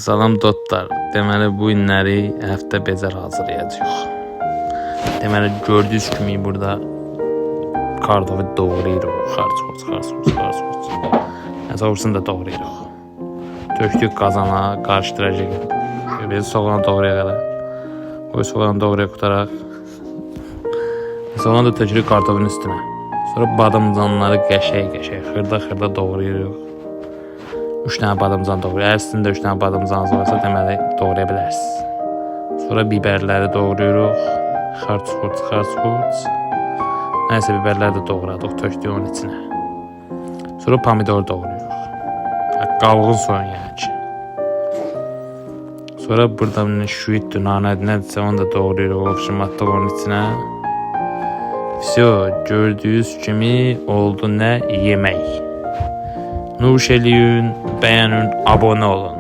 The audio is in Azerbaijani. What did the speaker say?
Salam dostlar. Deməli bu günləri həftə bezər hazırlayacağıq. Deməli gördüyünüz kimi burada kartofu doğrayırıq. Xarç xurç, xarç xurç, xarç xurç. Yəni ovursunu da doğrayırıq. Tökdük qazana, qarışdıracağıq. Biz soğanı doğrayaq hələ. Qoy soğanı doğrayaq qutaraq. Soğanı da tökürük kartofun üstünə. Sonra badımcanları qəşəng-qəşəng, xırda-xırda doğrayırıq. 3 dənə badımcan doğrayır. Əgər sizin də 3 dənə badımcanınız varsa, deməli doğraya bilərsiniz. Sonra biberləri doğrayırıq. Xarç xurç, xarç xurç. Nəysə biberləri də doğradıq, tökdük onun içinə. Sonra pomidor doğrayırıq. Qabığını soyun yəni ki. Sonra burada nə şüitdir, nanədir, nədirsə onu da doğrayırıq, ovşum atdıq onun içinə. Vso, gördüyünüz kimi oldu nə yemək. Nuş eləyin, bəyənin, abunə olun.